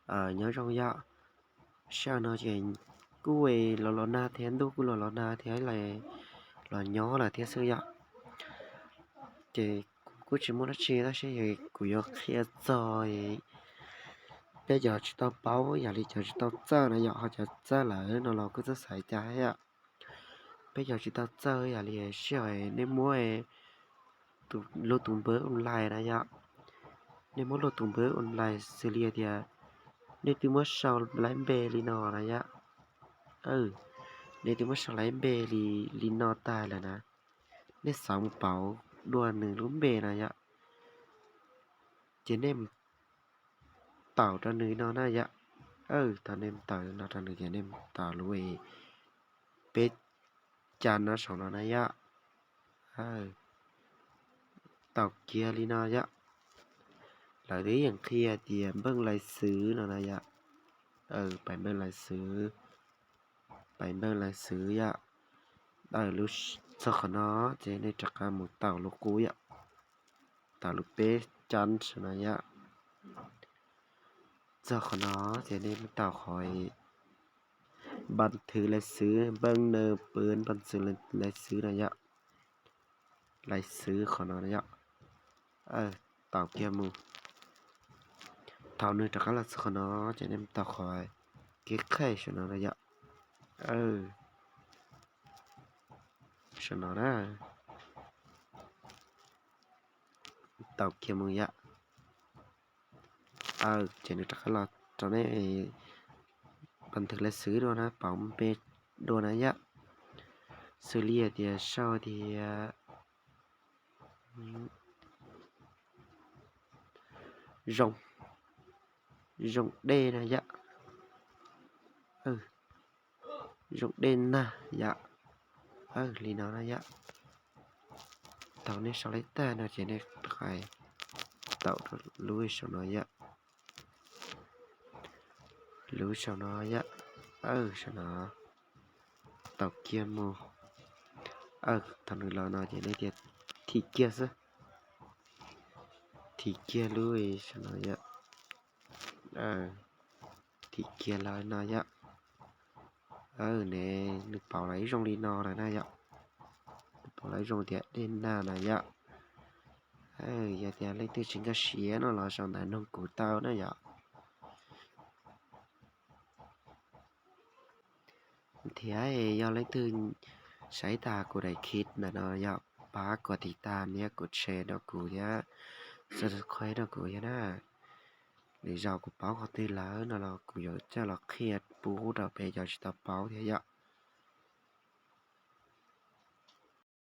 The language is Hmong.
Nyob zoo yom, sij hawm no ces kuj los los nag thiab, ntuj kuj los los nag thiab, los nyob lawm thiab xwb yom. Ces kuv kuj tsis muaj dab tsi tab sis kuv yuav qhia txog peb cov tsis tau paub, yam li cov tsis tau txawj na yom, ho cov txawj lawm no los kuj txawj xaiv cas yom. Peb cov tsis tau txawj yam li sij hawm nej muab luag tus npawb online na yom, nej muab luag tus npawb online xws li tias nej twb muab sau lawv npe li no na yom, nej twb muab sau lawv npe li, li no tag lawm na, nej xav mus pauv dua nws lub npe na yom, ces nej mus taus rau nws no na yom. Thaum nej mus taus no rau nws ces nej mus taus lub peb cam no saum no na yom. Taus kiag li no yom. Lawv twb yeej qhia tias npeej lais xwv no na yom. Pais npeej lais xwv, pais npeej lais xwv yom. Txog qhov no ces nej rov qab mus taus lub qub yom, taus lub peb cam saum no yom. Txog qhov no ces nej mus taus qhov npas thwv lais xwv, npeej nws pw npas thwv lais xwv no yom. Lais xwv qhov no na yom. Taus kiag mus. Thaum nws rov qab los txog qhov no ces nej mus taus qhov kev qhaij saum no na yom. Saum no na, taus kiag mus yom. Ces nws rov qab los rau nej npas thwv lais xwv dua na, pauv npe dua na yom. Xws li hais tias sau tias zoo, zoo dej na yom, zoo dej nag yom, li no na yom. Thaum nej sau lawm tag no ces nej rov qab taus rau lub saum no yom. Lub saum no yom, saum no, taus kiag mus. Thaum nws los no ces nej tias thim kiag xwb, thim kiag lub saum no yom, thim kiag los no yom. Ne, nws pauv los ib zoo li no lawm na yom, nws pauv los ib zoo tias dej nag na yom. Yog tias leej twg tsis nkag siab no los sau ntawv nug kuv tau na yom. Thiab yog leej twg saib tas kuv daim clip ntawm no yog pab kuv tiv tas niab kuv share rau kuv thiab subscribe rau kuv thiab na. Lwm zaus kuv paub qhov twg lawm no los kuv yuav coj los qhia pub rau peb cov tsis tau paub thiab yom.